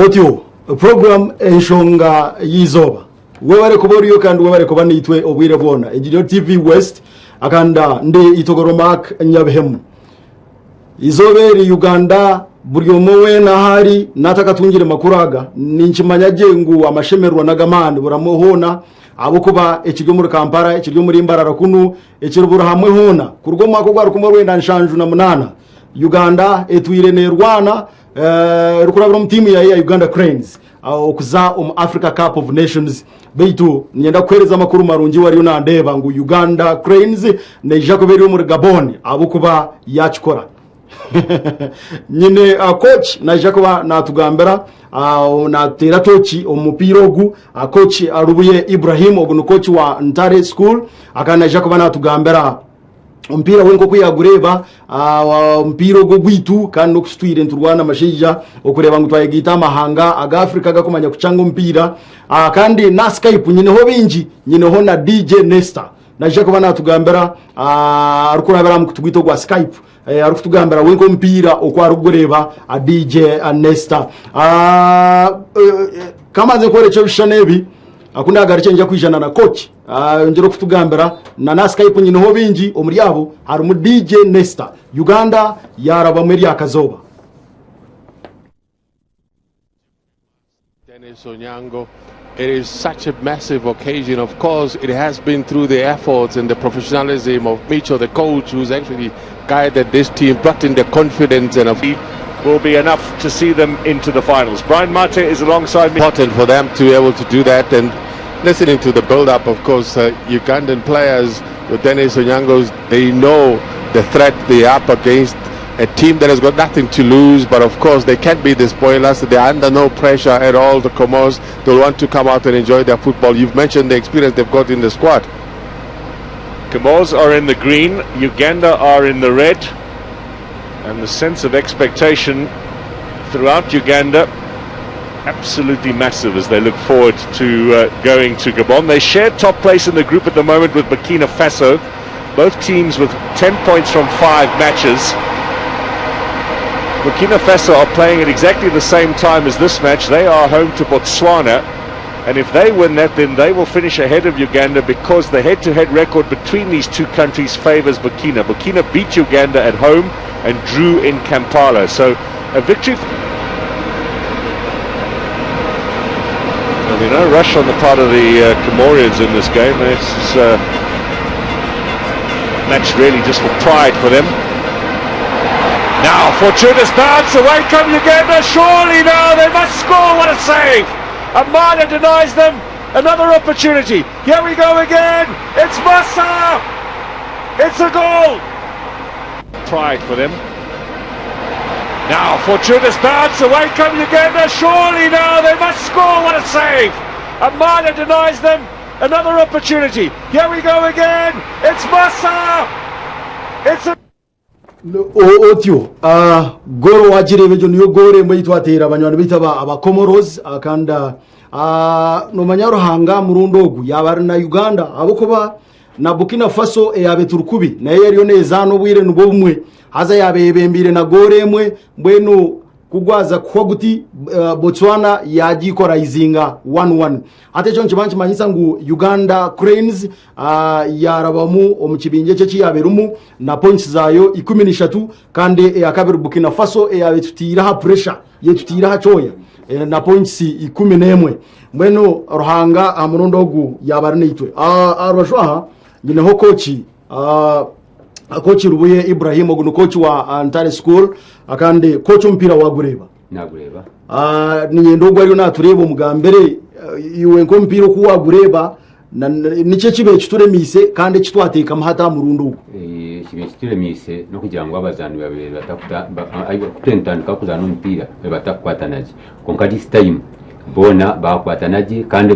Otyo, program Enshonga y'eizooba. Webare kuba oriyo kandi webare kuba naitwe obwire bwona. Egi niyo TV West akanda ndi Itogoro Mark Nyabihemu. Izooba eri Uganda buri omwe weena ahu ari n'atakatungire makuru aga ninkimanya gye ngu amashemererwa n'ag'amaani buri hamwe hoona ahabw'okuba ekiri omuri Kampala, ekiri omuri Mbarara kunu, ekiri buri hamwe hoona kuruga omu mwaka ogwa 1978 Uganda etwire neerwana erikurabira omu tiimu yaayo ya Uganda Cranes okuza omu Africa Cup of Nations beitu niinyenda kukuheereza amakuru marungi iwe oriyo nandeeba ngu Uganda Cranes neija kuba eri omuri Gabon ahabw'okuba yaakikora. Nyine coach naija kuba natugambira natuteera tooki omu mupiira ogu coach Rubuye Ibrahim ogu ni coach wa Ntare School akaba naija kuba natugambira omupiira we nk'oku yaagureeba, omupiira ogu ogwaitu kandi n'oku tutwire niturwana amashaija okureeba ngu twayegaita aha mahanga aga Africa agakumanya kucanga omupiira. Kandi n'aha Skype nyineho baingi, nyineho na DJ Nesta naija kuba naatugambira arikurabira aha mukutu gwaitu ogwa Skype arikutugambira we nk'omupiira oku arikugureeba DJ Nesta. Ka mbanze nkworekye ebishushani ebi, ku naagarukye niinyija kwijana na coach. Ayongyera okutugambira na na Skype nyineho baingi omuri abo harimu DJ Nesta. Uganda yarabamu eryakazooba. Dennis Onyango. It is such a massive occasion. Of course, it has been through the efforts and the professionalism of Mitchell, the coach, who's actually guided this team, brought in the confidence and of will be enough to see them into the finals. Brian Mate is alongside me. Important for them to be able to do that and listening to the build-up, of course, Ugandan players, with Dennis Onyango's, they know the threat they are up against. A team that has got nothing to lose, but of course they can't be the spoilers. They're under no pressure at all. The Comoros, they'll want to come out and enjoy their football. You've mentioned the experience they've got in the squad. Comoros are in the green, Uganda are in the red, and the sense of expectation throughout Uganda absolutely massive as they look forward to going to Gabon. They share top place in the group at the moment with Burkina Faso, both teams with 10 points from 5 matches. Burkina Faso are playing at exactly the same time as this match. They are home to Botswana. And if they win that, then they will finish ahead of Uganda because the head-to-head record between these two countries favors Burkina. Burkina beat Uganda at home and drew in Kampala. So a victory... There'll be no rush on the part of the Comorians in this game. It's a match really just for pride for them. Now, fortuitous bounce, away come Uganda. Surely now they must score. What a save! Amana denies them another opportunity. Here we go again. It's Massa. It's a goal. Pride for them. Now, fortuitous bounce, away come Uganda. Surely now they must score. What a save! Amana denies them another opportunity. Here we go again. It's Massa. It's a Otyo goolo wagireeba egyo niyo goolo emwe ei twateera banywani baitu aba Comoros kandi noomanya Ruhanga murundi ogu yaaba ari na Uganda ahabw'okuba na Burkina Faso eyaaba eturi kubi nayo eriyo neezaana obwire nibwo bumwe haza yaaba eyebembeire na goolo emwe mbwenu Ku gwaza kuhwa guti, Botswana yaagikorayizinga 1-1. Hati ekyo nikiba nikimanyisa ngu Uganda Cranes yaarabamu omu kibingya eki eki yaaba erimu na points zaayo 13 kandi eya kabiri Burkina Faso eyaaba etutaire aha pressure, etutaire aha kyoya na points 11. Mbwenu Ruhanga aha murundi ogu yaaba ari naitwe. Aha rubaju aha nyineho kooki. Coach Rubuye Ibrahim ogu ni coach wa Ntare School kandi coach omupiira wagureeba? Nagureeba. Niinyenda ogu ariyo naatureeba omugambire iwe nk'omupiira oku wagureeba niki ekibaire kituremiise kandi eki twateekamu hati aha murundi ogu? Ekibaire kituremiise n'okugira ngu abazaani babaire ku turikutandika kuzaana omupiira babaire batakukwatana gye kwonka this time boona baakwatana gye kandi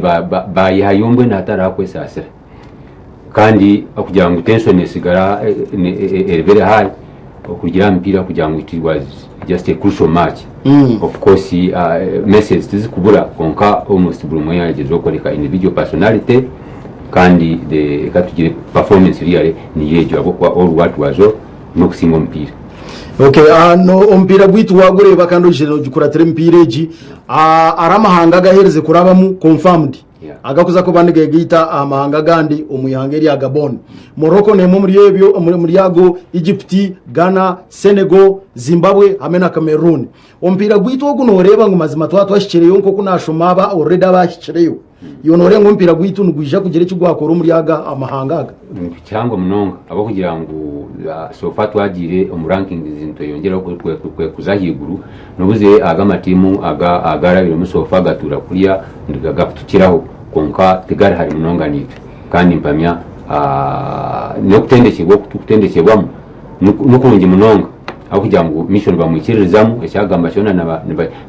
baayehayo mbwenu hatariho kwesaasira. Kandi okugira ngu tension esigara eba eri high okurugira aha mupiira kugira ngu it was just a crucial match. Of course messes tizikubura kwonka almost buri omwe yagyezaho kworeka individual personality kandi the reka tugire performance really niyo egyo ahabw'okuba all what was all n'okusinga omupiira. Okay, ah, no, omupiira gwaitu wagureeba kandi oijire nogikuratira emipiira egi ah, ari amahanga agaherize kurabamu confirmed Yeah. agakuza kuba nigegaita aha mahanga agandi omu ihanga erya Gabon. Morocco nemwe omuri ebyo omuri omuri ago, Egypt, Ghana, Senegal, Zimbabwe hamwe na Cameroon. Omupiira gwaitu ogu noreeba ngu mazima twaba twahikireyo nk'oku nashoma aba already abahikireyo. Iwe noreeba ngu omupiira gwaitu nigwija kugira eki gwakora omuri aga amahanga aga? Kihango munonga ahabw'okugira ngu so far twagiire omu rankings nitweyongyeraho kuza ahaiguru nobuze aga amatiimu agarabiremu so far gatuura kuriya nigakutukiraho kwonka tigari hare munonga naitwe kandi mpamya n'okutendekyebwa oku turikutendekyebwamu nikurungi munonga ahabw'okugira ngu Micho nibamwikiririzamu eki agamba kyona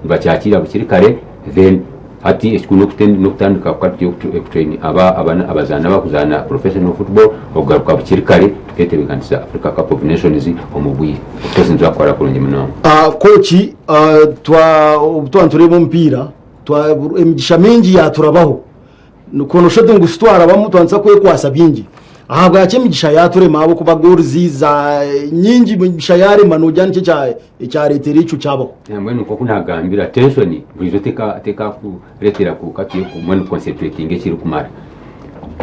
nibakyakiira bukiri kare then Hati ekikuru n'okutandika kutrain abazaani abarikuzaana professional football okugaruka bukiri kare tuketebeekanisa Africa Cup of Nations omu bwire. Of course nituza kukora kurungi munonga. Kooki obu twaba nitureeba omupiira emigisha mingi yaaturabaho. Nikwo noshusha oti ngu titwarabamu twandisa kwekwasa bingi. Ahabwaki emigisha yaturema ahabw'okuba goals za nyingi emigisha yarema nogira nikyo ekyaretera ekyo kyabaho. Mbwenu nk'oku nagambire tension burijo tekakuretera mbwenu concentratinga ekirikumara.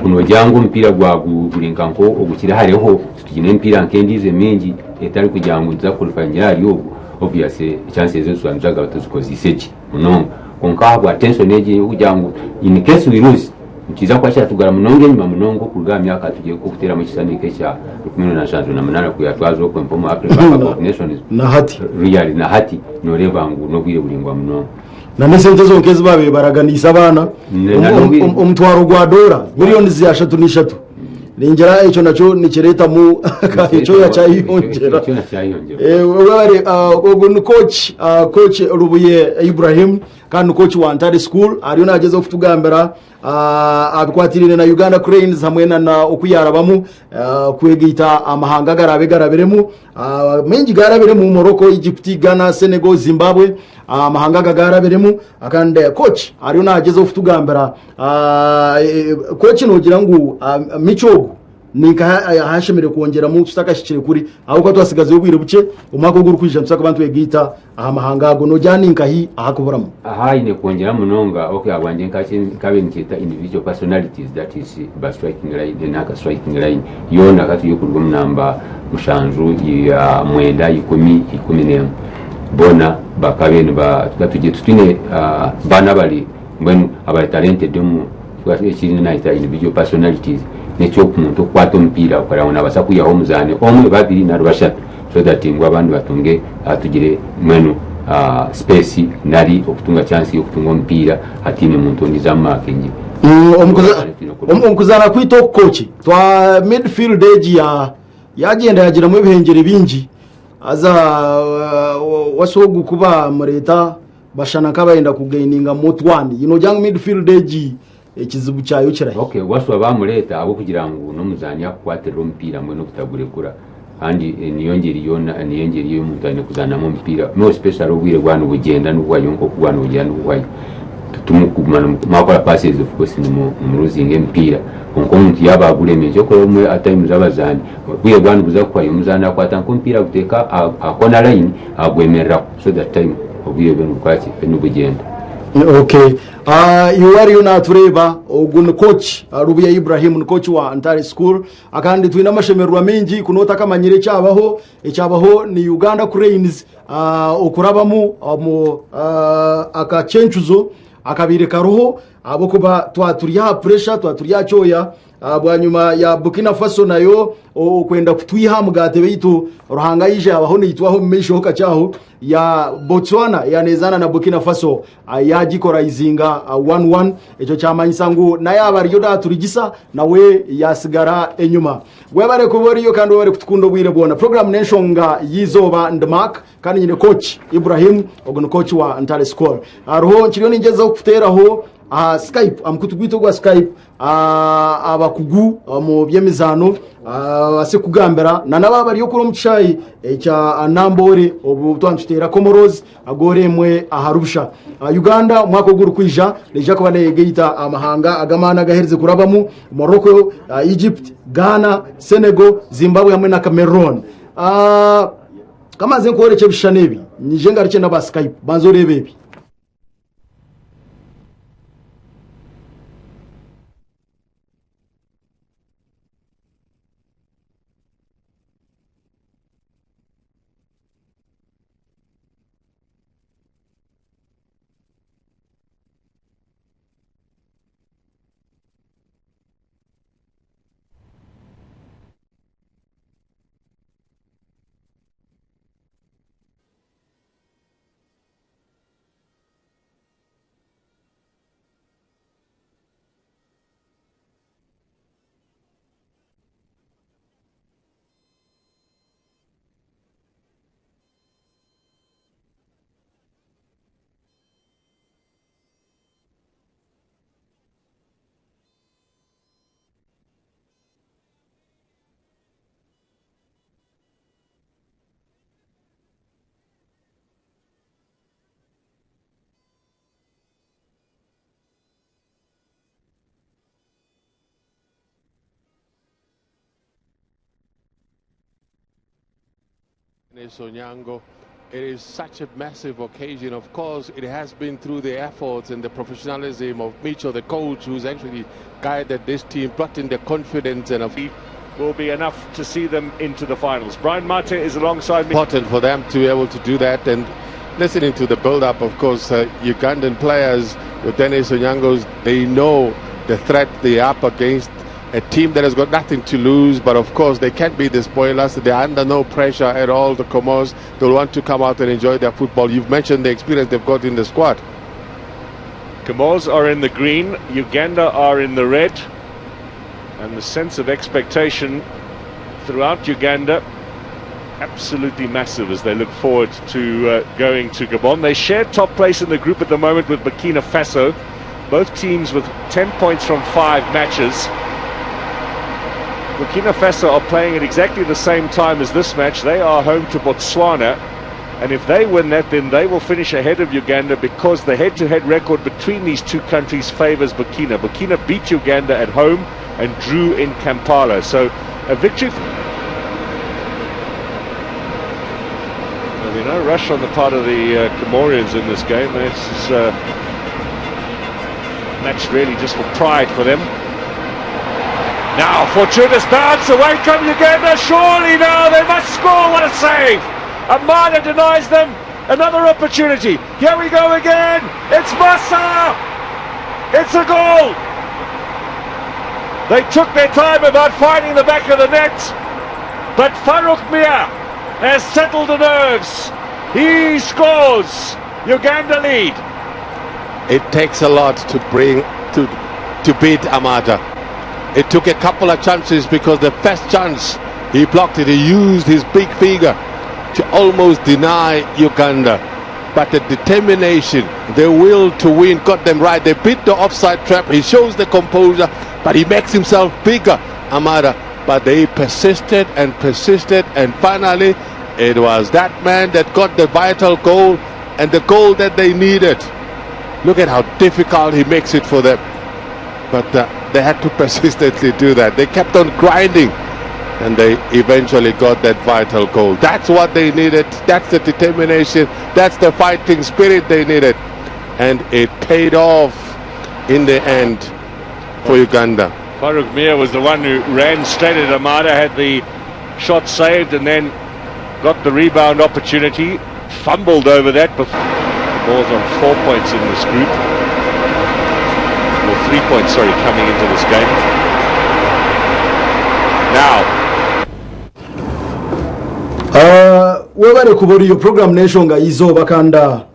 Ku nogira ngu omupiira guri nka ogukiri hareho titwine emipiira nk'endiijo emingi etarikugira ngu nituza kuqualifyingira ahari ogu obviously chances ezo nituza kuba tuzikozeise gye munonga. Kwonka ahabwa tension egi ey'okugira ngu in case we lose nikiija kuba kyatugara munonga enyima munonga okuruga aha myaka tugire nk'okuteeramu ekishushani nk'ekya 1978 ku twaza okwe omu Africa Cup of Nations Na hati. Really na hati nooreeba ngu n'obwire buraingwa munonga. Na n'esente zonka ezi baabaire baraganiise abaana omutwaro gwa doora millions 33. Ningira ekyo nakyo nikireetamu ekyoya kyayeyongyera. Ekyoya kyayeyongyera. Eh, webale, ah, ogwo ni coach ah, coach Rubuye Ibrahim kandi ni coach wa Ntare School ariyo nagyezaho kutugambira ah, abikwatiraine na Uganda Cranes hamwe na na oku yarabamu ah, kwegaita amahanga agarabe garabiremu ah, maingi garabiremu Morocco, Egypt, Ghana, Senegal, Zimbabwe ah, amahanga aga garabiremu kandi coach ariyo nagyezaho kutugambira Ah, eh, koki nogira ngu ah, micho ogu ninka ahashemereire kwongyeramu tutakahikire kuri ahabw'okuba twasigazeyo obwire bukye omwaka ogu orikwija nituza kuba nitwegaita aha mahanga ago nogira ninkahi ahakuburamu Aha aine kwongyera munonga ok ahabwangye nkabaire nikyeta individual personalities that is ba striking line nanka striking line yoona ka turi okuruga omu namba mushanju ya mwenda ikumi 11 boona bakabaire niba tukaba titwine baana abari Mbwenu abari talented omu ekindi nayeta individual personalities n'ekyomuntu okukwata omupiira okareba ngu nabaasa kwihaho omuzaani omwe, babiri nari bashatu so that ngu abandi batunge tugire mbwenu space nari okutunga chance y'okutunga omupiira hataine muntu ondiijo amumakingire. Omu kuzaana kwaitu oku kooki twa midfield egi yagyenda yagiramu ebihengyere bingi haza wasi ogu ku bamureeta Bashana nk'abarenda kugaininga Motwani. Nogira ngu midfield egi ekizibu kyayo kirahi? Ok, Wasswa bamureeta ahabw'okugira ngu n'omuzaani akukwatirira omupiira mbwenu obutagurekura kandi niyo ngyeri yoona niyo ngyeri ei omuntu aine kuzaanamu omupiira more especially obwire bwaba nibugyenda nibuhwayo nk'oku bwaba nibugyenda nibuhwayo titurikuguma mwakora passes of course nimuruzinga emipiira kwonka omuntu yaaba aguremire ekyokureeba obumwe at times abazaani obwire bwaba nibuza kuhwayo omuzaani akwata nk'omupiira aguteeka aha corner line agwemereraho. So that time obwire bwe nibukora ki? Nibugyenda. Okay. Iwe ariyo natureeba ogu ni coach Rubuya Ibrahim ni coach wa Ntare School kandi twine amashemererwa maingi ku notakamanyire ekyabaho ekyabaho ni Uganda Cranes okurabamu omu akakyencuzo akabaire kariho ahabw'okuba twaba turi aha pressure twaba turi aha kyoya Bwanyima ya Burkina Faso nayo okwenda kutwiha aha mugaate beitu Ruhanga yaija yabaho naitwe aho omu maisho ho kakye aho ya Botswana yanezaana na Burkina Faso yagikorayizinga 1-1 ekyo kyamanyisa ngu nayo yaaba ariyo naturigisa nawe yasigara enyuma. Webare kuba oriyo kandi webare kutukunda obwire bwona. Puroguramu n'enshonga y'eizooba ndi Mark kandi nyine coach Ibrahim ogu ni coach wa Ntare School. Hariho nkiriyo ningyezaho kuteeraho aha Skype aha mukutu gwaitu ogwa Skype abakugu omu by'emizaano babaase kukugambira na n'aba bari okuri omu kishaayi ekya Namboole obu twaba nituteera Comoros goolo emwe ahari busha. Uganda omwaka ogurikwija neija kuba neyegaita amahanga ag'amaani agaherize kurabamu Morocco, Egypt, Ghana, Senegal, Zimbabwe hamwe na Cameroon. Kamanze nkworekye ebishushani ebi, nyije ngarukye n'aba Skype, banza oreebe ebi. Onyango. It is such a massive occasion. Of course, it has been through the efforts and the professionalism of Mitchell, the coach, who's actually guided this team, brought in the confidence and of will be enough to see them into the finals. Brian Mate is alongside me. Important for them to be able to do that. And listening to the build-up, of course, Ugandan players with Dennis Onyango's, they know the threat they are up against. A team that has got nothing to lose, but of course they can't be the spoilers. They're under no pressure at all. The Comoros, they'll want to come out and enjoy their football. You've mentioned the experience they've got in the squad. Comoros are in the green, Uganda are in the red, and the sense of expectation throughout Uganda absolutely massive as they look forward to going to Gabon. They share top place in the group at the moment with Burkina Faso, both teams with 10 points from 5 matches. Burkina Faso are playing at exactly the same time as this match. They are home to Botswana, and if they win that, then they will finish ahead of Uganda because the head-to-head record between these two countries favors Burkina. Burkina beat Uganda at home and drew in Kampala. So a victory. There'll be no rush on the part of the Comorians in this game. This is a match really just for pride for them. Now, fortuitous bounce, away come Uganda, surely now they must score, what a save! Amada denies them another opportunity. Here we go again, it's Massa! It's a goal! They took their time about finding the back of the net, but Farouk Miya has settled the nerves. He scores! Uganda lead. It takes a lot to beat Amada. It took a couple of chances because the first chance he blocked it. He used his big figure to almost deny Uganda. But the determination, the will to win got them right. They beat the offside trap. He shows the composure, but he makes himself bigger, Amada. But they persisted and persisted, and finally it was that man that got the vital goal and the goal that they needed. Look at how difficult he makes it for them. But they had to persistently do that. They kept on grinding, and they eventually got that vital goal. That's what they needed. That's the determination. That's the fighting spirit they needed. And it paid off in the end for Uganda. Farouk Miya was the one who ran straight at Amada, had the shot saved, and then got the rebound opportunity. Fumbled over that before. The ball's on 4 points in this group. Or 3 points, sorry, coming into this game. Now. Webale kubora iyo program n'enshonga y'izooba kanda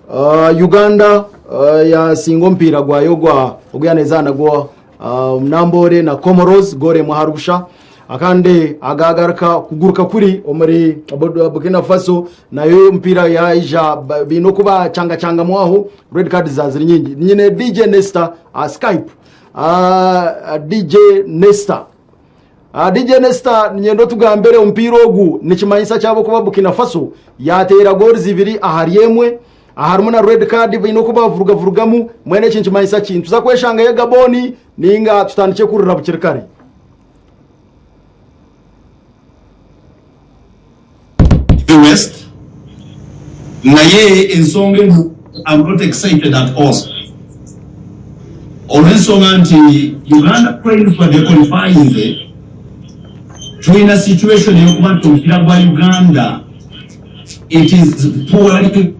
Uganda yasinga omupiira gwayo gwa oguyanezaana gwa Nambore na Comoros gore muharusha akande agagaruka kuguruka kuri omuri Burkina Faso nayo mpira yaija bino kuba changa changa mwaho red card za ziri nyingi nyine DJ Nesta Skype DJ Nesta DJ Nesta nyendo tugambere omupiira ogu nikimanyisa kyabo kuba Burkina Faso yateera goals zibiri ahari emwe aharimu na red card bino kuba vuruga vurugamu mwene eki nikimanyisa ki tuza kweshanga ya Gaboni ninga tutandike kurira bukiri kare. The West, Naye ensonga eno am not excited at all olw'ensonga nti Uganda Cranes wadde equalifyinze tulina situation eyokuba nti omupiira gwa Uganda it is poorly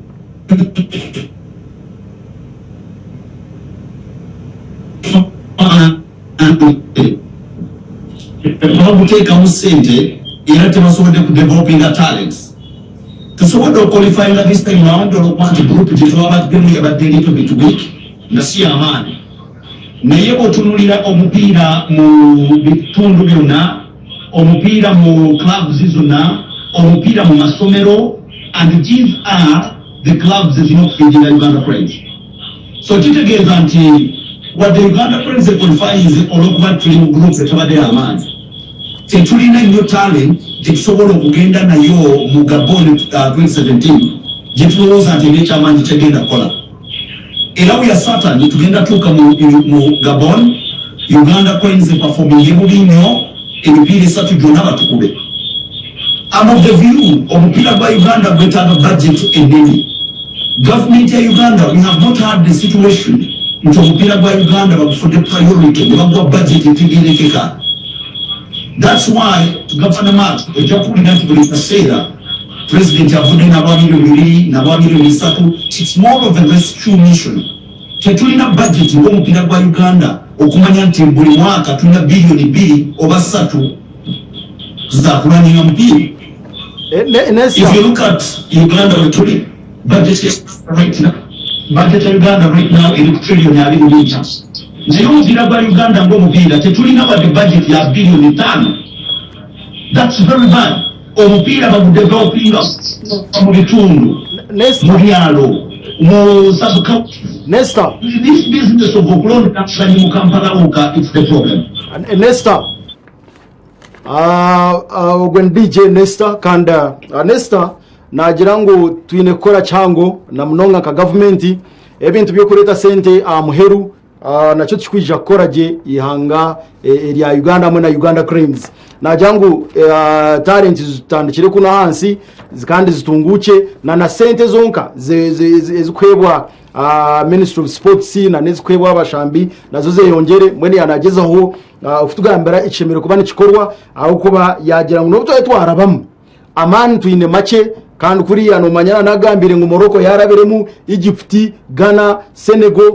tebaguteekamu ssente era tebasobodde ku developinga talents. Tusobodde okuqualifyinga this time round olwokuba nti group gye twabaddemu yabadde little bit weak nga si yamaanyi naye bw'otunuulira omupiira mu bitundu byonna omupiira mu clubs zonna omupiira mu masomero and these are the clubs ezirina okufeedinga Uganda Cranes so kitegeeza nti wadde Uganda Cranes equalifyinze olwokuba tuli mu group etabadde yamaanyi Tetulina nnyo talent gyetusobola okugenda nayo mu Gabon 2017 gyetulowooza nti erina ekyamaanyi kyegenda kukola. Era we are certain tugenda tuuka mu, mu Gabon, Uganda Cranes eperforminge bubi nnyo emipiira esatu gyonna batukube. I'm of the view omupiira gwa Uganda gwetaaga budget ennene. Government ya Uganda we have not had the situation nti omupiira gwa Uganda bagufudde priority ne baguwa budget etegerekeka. That's why Governor Mark ojja kuwulira nti buli kaseera President avudde nabwa milioni bibiri nabwa milioni esatu. It's more of a rescue mission. Tetulina budget ng'omupiira gwa Uganda okumanya nti buli mwaka tulina biliyoni bbiri oba ssatu za kulwaninga mupiira. If you look at Uganda wetuli budget right now, budget ya Uganda right now eri ku trillion abiri mu nnya. Naye omupiira gwa Uganda ng'omupiira tetulina wadde budget ya biliyoni ttaano. That's very bad. Omupiira bagudevelopinga mu bitundu, mu byalo, mu sub counties. Nesta. This business of okulonda abazannyi mu Kampala wokka, it's the problem. Nesta. Ogwe ni DJ Nesta kandi Nesta naagira ngu twine kukora kihango na munonga nka gavumenti ebintu by'okureeta sente aha muheru nakyo tikikwija kukora gye eihanga erya Uganda hamwe na Uganda Cranes. Naagira ngu talent zitandikire kunu ahansi kandi zitunguukye na na sente zonka ezikuheebwa Ministry of Sports na n'ezikuheebwa abashambi nazo zeyongyere mbwenu yaanagyezaho okutugambira ekishemereire kuba nikikorwa ahabw'okuba yaagira ngu n'obu twaba twarabamu amaani twine makye kandi kuriya noomanya naanagambire ngu Morocco yaarabiremu, Egypt, Ghana, Senegal,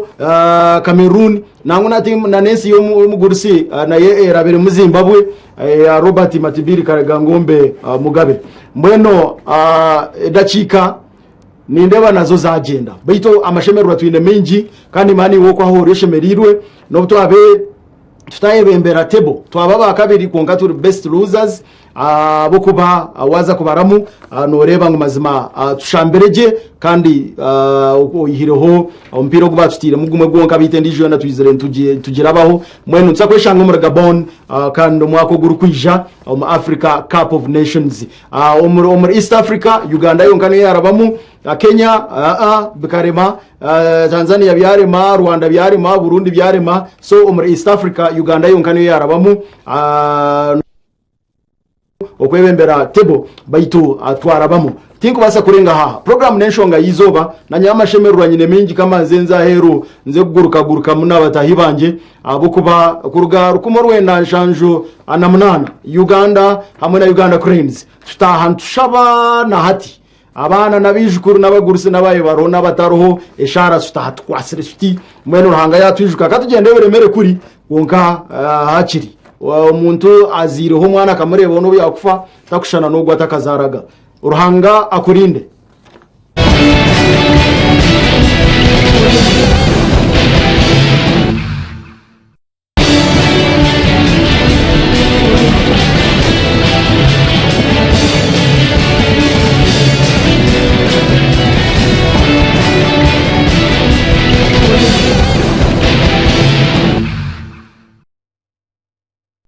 Cameroon nangwa na tiimu na n'ensi y'omugurusi nayo erabiremu Zimbabwe eya Robert Matibiri Karigangombe Mugabe. Mbwenu edakiika nindeeba nazo zaagyenda beitu amashemererwa twine maingi kandi mani iwe oku ahu ori oshemereirwe n'obu twabe tutayebembera table twaba abakabiri kwonka turi best losers ahabw'okuba waaza kubaramu nooreeba ngu mazima tushambire gye kandi oyihireho omupiira ogu baatutairemu gumwe gwonka beitu endiijo yoona twizire nitugirabaho mbwenu nituza kweshanga omuri Gabon kandi omwaka ogurikwija omu Africa Cup of Nations. Omuri East Africa Uganda yonka niyo yaarabamu Kenya bikarema Tanzania byarema, Rwanda byarema, Burundi byarema, so omuri East Africa Uganda yonka niyo yarabamu okwebembera table baitu twarabamu. Tinkubaasa kurenga aha puroguramu n'enshonga y'eizooba nanye amashemererwa nyine maingi kamanze nze aheeru nze kugurukagurukamu na bataahi bangye ahabw'okuba kuruga 1978 Uganda hamwe na Uganda Cranes tutaaha nitushaba na hati. Abaana n'abaijukuru n'abagurusi n'abaayo bariho n'abatariho, eshaara tutaha tukwatsire tuti, mbwenu Ruhanga yaatwijuka ka tugyende oburemere kuri, kwonka haakiri omuntu azaireho omwana akamureebaho n'obu yaakufa takushushana n'ogu atakazaaraga. Ruhanga akurinde.